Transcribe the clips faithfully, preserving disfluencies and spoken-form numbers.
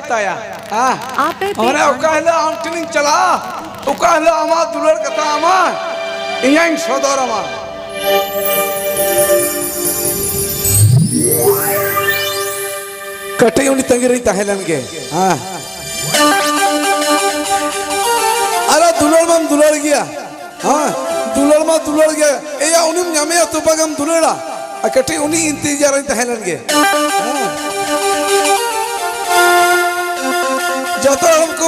ᱛᱟᱭᱟ᱾ ᱦᱮᱸ? ᱟᱯᱮ ᱯᱮ ᱢᱟᱱᱮ ᱚᱠᱟ ᱦᱤᱞᱳᱜ ᱟᱢ ᱴᱷᱮᱱᱤᱧ ᱪᱟᱞᱟᱜᱼᱟ, ᱚᱠᱟ ᱦᱤᱞᱳᱜ ᱟᱢᱟᱜ ᱫᱩᱞᱟᱹᱲ ᱠᱟᱛᱷᱟ ᱟᱢᱟ, ᱤᱧᱟᱹᱧ ᱥᱚᱫᱚᱨ ᱟᱢᱟ᱾ ᱠᱟᱹᱴᱤᱡ ᱩᱱᱤ ᱛᱟᱺᱜᱤ ᱨᱮᱧ ᱛᱟᱦᱮᱸ ᱞᱮᱱ ᱜᱮ᱾ ᱦᱮᱸ᱾ ᱟᱨ ᱫᱩᱞᱟᱹᱲ ᱢᱟᱢ ᱫᱩᱞᱟᱹᱲ ᱜᱮᱭᱟ᱾ ᱦᱮᱸ, ᱫᱩᱞᱟᱹᱲ ᱢᱟ ᱫᱩᱞᱟᱹᱲ ᱜᱮ᱾ ᱮᱭᱟ, ᱩᱱᱤᱢ ᱧᱟᱢᱮᱭᱟ ᱛᱚᱵᱮ ᱜᱮᱢ ᱫᱩᱞᱟᱹᱲᱟ᱾ ᱟᱨ ᱠᱟᱹᱴᱤᱡ ᱩᱱᱤ ᱤᱱᱛᱮᱡᱟᱨ ᱨᱤᱧ ᱛᱟᱦᱮᱸ ᱞᱮᱱ ᱜᱮ᱾ ᱦᱮᱸ᱾ ᱡᱚᱛᱚ ᱦᱚᱲ ᱠᱚ,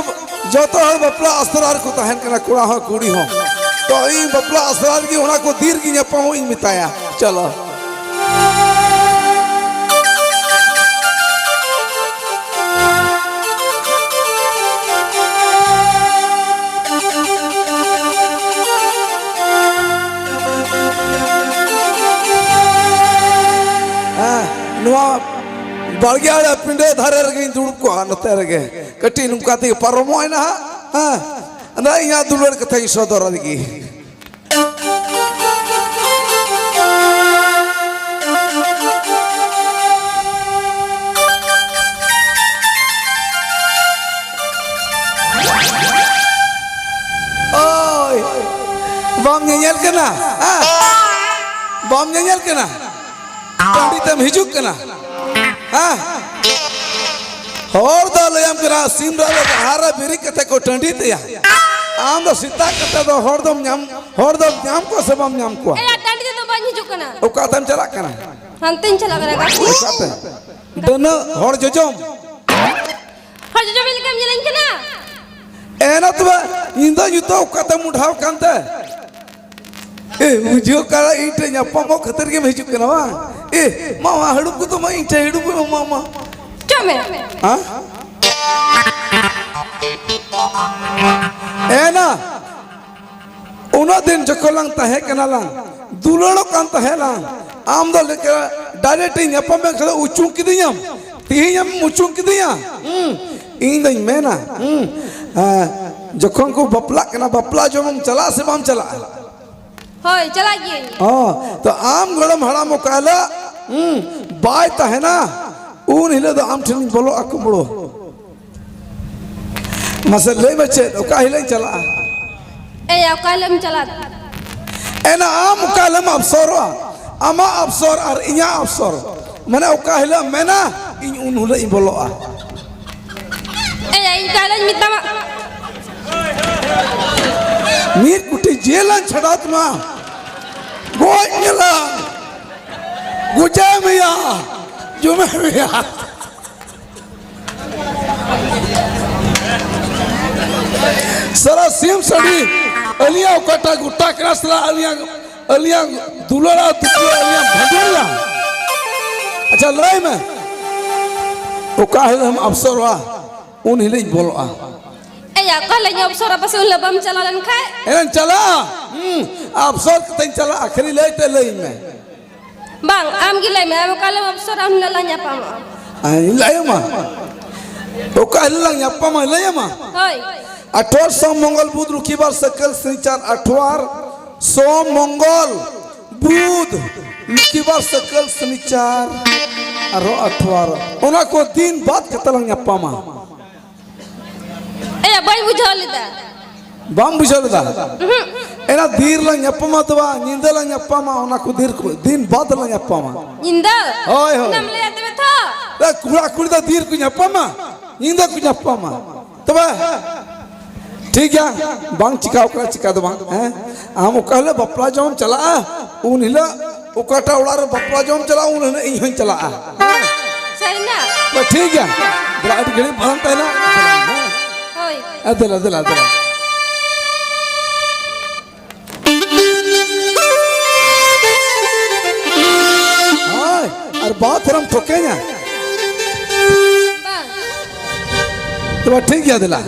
ᱡᱚᱛᱚ ᱦᱚᱲ ᱵᱟᱯᱞᱟ ᱟᱥᱨᱟ ᱨᱮᱠᱚ ᱛᱟᱦᱮᱱ ᱠᱟᱱᱟ, ᱠᱚᱲᱟ ᱦᱚᱸ ᱠᱩᱲᱤ ᱦᱚᱸ᱾ ᱛᱚ ᱤᱧ ᱵᱟᱯᱞᱟ ᱟᱥᱨᱟ ᱨᱮᱜᱮ ᱚᱱᱟ ᱠᱚ ᱫᱤᱱ ᱨᱮᱜᱮ ᱧᱟᱯᱟᱢᱚᱜ ᱤᱧ ᱢᱮᱛᱟᱭᱟ᱾ ᱪᱚᱞᱚ᱾ ᱦᱮᱸ, ᱱᱚᱣᱟ ᱵᱟᱲᱜᱮ ᱟᱲᱮ ᱯᱤᱸᱰᱟᱹ ᱫᱷᱟᱨᱮ ᱨᱮᱜᱮᱧ ᱫᱩᱲᱩᱵ ᱠᱚᱜᱼᱟ, ᱱᱚᱛᱮ ᱨᱮᱜᱮ᱾ ᱠᱟᱹᱴᱤᱡ ᱱᱚᱝᱠᱟ ᱛᱮᱜᱮ ᱯᱟᱨᱚᱢᱚᱜᱼᱟᱭ ᱱᱟᱦᱟᱜ᱾ ᱦᱮᱸ, ᱟᱫᱚ ᱤᱧᱟᱹᱜ ᱫᱩᱞᱟᱹᱲ ᱠᱟᱛᱷᱟᱧ ᱥᱚᱫᱚᱨ ᱞᱮᱜᱮ᱾ ᱳᱭ, ᱵᱟᱢ ᱧᱮᱧᱮᱞ ᱠᱟᱱᱟ? ᱦᱮᱸ? ᱵᱟᱢ ᱧᱮᱧᱮᱞ ᱠᱟᱱᱟ? ᱴᱟᱺᱰᱤ ᱛᱮᱢ ᱦᱤᱡᱩᱜ ᱠᱟᱱᱟ? ᱦᱮᱸ? ᱦᱚᱲ ᱫᱚ ᱞᱟᱹᱭᱟᱢ ᱠᱟᱱᱟ, ᱥᱤᱢ ᱨᱟᱜ ᱞᱮᱠᱟ ᱦᱟᱨ ᱨᱮ ᱵᱮᱨᱮᱫ ᱠᱟᱛᱮ ᱠᱚ ᱴᱟᱺᱰᱤ ᱛᱮᱭᱟ᱾ ᱟᱢ ᱫᱚ ᱥᱮᱛᱟᱜ ᱠᱟᱛᱮ ᱫᱚ ᱦᱚᱲ ᱫᱚᱢ ᱧᱟᱢ, ᱦᱚᱲ ᱫᱚᱢ ᱧᱟᱢ ᱠᱚᱣᱟ ᱥᱮ ᱵᱟᱢ ᱧᱟᱢ ᱠᱚᱣᱟ? ᱮᱭᱟ, ᱴᱟᱺᱰᱤ ᱛᱮᱫᱚ ᱵᱟᱹᱧ ᱦᱤᱡᱩᱜ ᱠᱟᱱᱟ᱾ ᱚᱠᱟ ᱛᱮᱢ ᱪᱟᱞᱟᱜ ᱠᱟᱱᱟ? ᱦᱟᱱᱛᱮᱧ ᱪᱟᱞᱟᱜ ᱠᱟᱱᱟ, ᱜᱟᱛᱮ᱾ ᱚᱠᱟᱛᱮ? ᱰᱟᱹᱱᱟᱹᱜ ᱦᱚᱲ ᱡᱚᱡᱚᱢ᱾ ᱦᱚᱲ ᱡᱚᱡᱚᱢᱤᱡ ᱞᱮᱠᱟᱢ ᱧᱮᱞᱤᱧ ᱠᱟᱱᱟ? ᱮᱱᱟ ᱛᱚᱵᱮ, ᱧᱤᱫᱟᱹ ᱧᱩᱛᱟᱹ ᱚᱠᱟᱛᱮᱢ ᱢᱩᱰᱷᱟᱣ ᱠᱟᱱᱛᱮ? ᱮ, ᱵᱩᱡᱷᱟᱹᱣ ᱠᱟᱱᱟ, ᱤᱧ ᱴᱷᱮᱱ ᱧᱟᱯᱟᱢᱚᱜ ᱠᱷᱟᱹᱛᱤᱨ ᱜᱮᱢ ᱦᱤᱡᱩᱜ ᱠᱟᱱᱟ ᱵᱟᱝ? ᱮ, ᱢᱟ, ᱢᱟ, ᱦᱟᱹᱲᱩᱵ ᱠᱚᱫᱚ ᱢᱟ, ᱤᱧ ᱴᱷᱮᱱ ᱦᱟᱹᱲᱩᱵ ᱢᱮ, ᱢᱟ, ᱢᱟ᱾ ᱪᱚᱜ ᱢᱮ᱾ ᱦᱮᱸ? ᱮᱱᱟ, ᱩᱱᱟᱹᱜ ᱫᱤᱱ ᱡᱚᱠᱷᱚᱱ ᱞᱟᱝ ᱛᱟᱦᱮᱸ ᱠᱟᱱᱟ ᱞᱟᱝ, ᱫᱩᱞᱟᱹᱲᱚᱜ ᱠᱟᱱ ᱛᱟᱦᱮᱸ ᱞᱟᱝ, ᱟᱢ ᱫᱚ ᱞᱮᱠᱟ direct ᱤᱧ ᱧᱟᱯᱟᱢ ᱞᱮᱱ ᱠᱷᱟᱱ ᱩᱪᱩᱝ ᱠᱤᱫᱤᱧᱟᱢ, ᱛᱮᱦᱮᱧ ᱮᱢ ᱩᱪᱩᱝ ᱠᱤᱫᱤᱧᱟ᱾ ᱦᱩᱸ, ᱤᱧ ᱫᱚᱧ ᱢᱮᱱᱟ, ᱦᱩᱸ, ᱮᱸ, ᱡᱚᱠᱷᱚᱱ ᱠᱚ ᱵᱟᱯᱞᱟᱜ ᱠᱟᱱᱟ, ᱵᱟᱯᱞᱟ ᱡᱚᱢᱮᱢ ᱪᱟᱞᱟᱜᱼᱟ ᱥᱮ ᱵᱟᱢ ᱪᱟᱞᱟᱜᱼᱟ? ᱦᱳᱭ, ᱪᱟᱞᱟᱜ ᱜᱤᱭᱟᱹᱧ᱾ ᱦᱚᱸ, ᱛᱚ ᱟᱢ ᱜᱚᱲᱚᱢ ᱦᱟᱲᱟᱢ ᱚᱠᱟ ᱦᱤᱞᱳᱜ, ᱦᱩᱸ, ᱵᱟᱭ ᱛᱟᱦᱮᱱᱟ, ᱩᱱ ᱦᱤᱞᱳᱜ ᱫᱚ ᱟᱢ ᱴᱷᱮᱱᱤᱧ ᱵᱚᱞᱚᱜᱼᱟ ᱠᱩᱢᱵᱽᱲᱳ᱾ ᱢᱟᱥᱮ ᱞᱟᱹᱭ ᱢᱮ, ᱪᱮᱫ, ᱚᱠᱟ ᱦᱤᱞᱳᱜ ᱤᱧ ᱪᱟᱞᱟᱜᱼᱟ? ᱮᱭᱟ, ᱚᱠᱟ ᱦᱤᱞᱳᱜ ᱮᱢ ᱪᱟᱞᱟᱜᱼᱟ? ᱮᱱᱟ ᱟᱢ ᱚᱠᱟ ᱦᱤᱞᱳᱜ ᱮᱢ ᱟᱵᱥᱚᱨᱚᱜᱼᱟ? ᱟᱢᱟᱜ ᱟᱵᱥᱚᱨ ᱟᱨ ᱤᱧᱟᱹᱜ ᱟᱵᱥᱚᱨ, ᱢᱟᱱᱮ ᱚᱠᱟ ᱦᱤᱞᱳᱜ ᱮᱢ ᱢᱮᱱᱟ, ᱤᱧ ᱩᱱ ᱦᱤᱞᱳᱜ ᱤᱧ ᱵᱚᱞᱚᱜᱼᱟ᱾ ᱮᱭᱟ, ᱤᱧ ᱚᱠᱟ ᱦᱤᱞᱳᱜ ᱤᱧ ᱢᱮᱛᱟᱢᱟ? ᱢᱤᱫ ᱠᱩᱴᱤ ᱡᱤᱞ ᱞᱟᱝ ᱪᱷᱟᱰᱟᱣ ᱛᱟᱢᱟ, ᱜᱚᱡ ᱢᱮᱞᱟᱝ, ᱜᱚᱡᱮ ᱢᱮᱭᱟ, ᱡᱚᱢᱮ ᱢᱮᱭᱟ᱾ ᱥᱟᱨᱟ ᱥᱤᱢ ᱥᱟᱹᱰᱤ, ᱟᱹᱞᱤᱧᱟᱜ ᱚᱠᱟᱴᱟᱜ ᱜᱚᱴᱟ ᱠᱟᱱᱟ, ᱥᱟᱞᱟ ᱟᱹᱞᱤᱧᱟᱜ, ᱟᱹᱞᱤᱧᱟᱜ ᱫᱩᱞᱟᱹᱲᱟ ᱫᱩᱞᱟᱹᱲ, ᱟᱹᱞᱤᱧᱟᱜ ᱵᱷᱟᱹᱜᱤᱭᱟ᱾ ᱟᱪᱪᱷᱟ, ᱞᱟᱹᱭ ᱢᱮ, ᱚᱠᱟ ᱦᱤᱞᱳᱜ ᱮᱢ ᱟᱵᱥᱚᱨᱚᱜᱼᱟ, ᱩᱱ ᱦᱤᱞᱳᱜ ᱤᱧ ᱵᱚᱞᱚᱜᱼᱟ᱾ ᱮᱭᱟ, ᱚᱠᱟ ᱦᱤᱞᱳᱜ ᱤᱧ ᱚᱵᱥᱚᱨᱟ, ᱯᱟᱥᱮ ᱩᱱ ᱦᱤᱞᱳᱜ ᱵᱟᱢ ᱪᱟᱞᱟᱣ ᱞᱮᱱ ᱠᱷᱟᱡ? ᱮᱱ ᱪᱟᱞᱟᱜᱼᱟ᱾ ᱦᱩᱸ, ᱟᱵᱥᱚᱨ ᱠᱟᱛᱮᱧ ᱪᱟᱞᱟᱜᱼᱟ, ᱠᱷᱟᱹᱞᱤ ᱞᱟᱹᱭ ᱛᱮ ᱞᱟᱹᱭᱟᱹᱧ ᱢᱮ᱾ ᱵᱟᱝ, ᱟᱢ ᱜᱮ ᱞᱟᱹᱭ ᱢᱮ, ᱟᱢ ᱚᱠᱟ ᱦᱤᱞᱳᱜ ᱮᱢ ᱚᱵᱥᱚᱨᱟ, ᱩᱱ ᱦᱤᱞᱳᱜ ᱞᱟᱝ ᱧᱟᱯᱟᱢᱚᱜᱼᱟ᱾ ᱟᱧ ᱞᱟᱹᱭ ᱟᱢᱟ, ᱚᱠᱟ ᱦᱤᱞᱳᱜ ᱞᱟᱝ ᱧᱟᱯᱟᱢᱟ, ᱞᱟᱹᱭ ᱟᱢᱟ᱾ ᱦᱳᱭ᱾ ᱟᱴᱷᱣᱟᱨ ᱥᱚᱢ ᱢᱚᱝᱜᱚᱞ ᱵᱩᱫᱷ ᱨᱩᱠᱤᱵᱟᱨ ᱥᱟᱹᱠᱟᱹᱞ ᱥᱤᱧᱪᱟᱨ, ᱟᱴᱷᱣᱟᱨ ᱥᱚᱢ ᱢᱚᱝᱜᱚᱞ ᱵᱩᱫᱷ ᱨᱩᱠᱤᱵᱟᱨ ᱥᱟᱹᱠᱟᱹᱞ ᱥᱤᱧᱪᱟᱨ, ᱟᱨᱦᱚᱸ ᱟᱴᱷᱣᱟᱨ, ᱚᱱᱟ ᱠᱚ ᱫᱤᱱ ᱵᱟᱫ ᱠᱟᱛᱮ ᱞᱟᱝ ᱧᱟᱯᱟᱢᱟ᱾ ᱮᱭᱟ, ᱵᱟᱹᱧ ᱵᱩᱡᱷᱟᱹᱣ ᱞᱮᱫᱟ᱾ ᱵᱟᱢ ᱵᱩᱡᱷᱟᱹᱣ ᱞᱮᱫᱟ? ᱩᱦᱩᱸ᱾ ᱮᱱᱟ ᱫᱤᱱ ᱨᱮᱞᱟᱝ ᱧᱟᱯᱟᱢᱟ, ᱛᱚᱵᱮ ᱧᱤᱫᱟᱹ ᱞᱟᱝ ᱧᱟᱯᱟᱢᱟ, ᱚᱱᱟ ᱠᱚ ᱫᱤᱱ ᱠᱚ, ᱫᱤᱱ ᱵᱟᱫ ᱞᱟᱝ ᱧᱟᱯᱟᱢᱟ᱾ ᱧᱤᱫᱟᱹ? ᱦᱳᱭ, ᱦᱳᱭ᱾ ᱚᱱᱟᱢ ᱞᱟᱹᱭᱟ ᱛᱚᱵᱮ ᱛᱚ? ᱮ, ᱠᱚᱲᱟ ᱠᱩᱲᱤ ᱫᱚ ᱫᱤᱱ ᱠᱚ ᱧᱟᱯᱟᱢᱟ, ᱧᱤᱫᱟᱹ ᱠᱚ ᱧᱟᱯᱟᱢᱟ᱾ ᱛᱚᱵᱮ ᱴᱷᱤᱠ ᱜᱮᱭᱟ, ᱵᱟᱝ ᱪᱤᱠᱟᱣ ᱠᱟᱱᱟ, ᱪᱤᱠᱟ ᱫᱚ ᱵᱟᱝ, ᱦᱮᱸ? ᱟᱢ ᱚᱠᱟ ᱦᱤᱞᱳᱜ ᱵᱟᱯᱞᱟ ᱡᱚᱢ ᱪᱟᱞᱟᱜᱼᱟ, ᱩᱱ ᱦᱤᱞᱳᱜ ᱚᱠᱟᱴᱟᱜ ᱚᱲᱟᱜ ᱨᱮ ᱵᱟᱯᱞᱟ ᱡᱚᱢ ᱪᱟᱞᱟᱜᱼᱟ, ᱩᱱ ᱦᱤᱞᱳᱜ ᱤᱧ ᱦᱚᱸᱧ ᱪᱟᱞᱟᱜᱼᱟ᱾ ᱥᱟᱹᱨᱤᱱᱟ? ᱵᱟ, ᱴᱷᱤᱠ ᱜᱮᱭᱟ, ᱫᱮᱞᱟ, ᱟᱹᱰᱤ ᱜᱷᱟᱹᱲᱤᱡ ᱵᱟᱝ ᱛᱟᱦᱮᱱᱟ᱾ ᱦᱳᱭ᱾ ᱟ, ᱫᱮᱞᱟ, ᱫᱮᱞᱟ, ᱫᱮᱞᱟ᱾ ᱦᱳᱭ, ᱟᱨ ᱵᱟᱦᱟ ᱛᱷᱚᱨᱟᱢ ᱴᱷᱚᱠᱮᱧᱟ᱾ ᱵᱟᱝ᱾ ᱛᱚᱵᱮ ᱴᱷᱤᱠ ᱜᱮᱭᱟ, ᱫᱮᱞᱟ᱾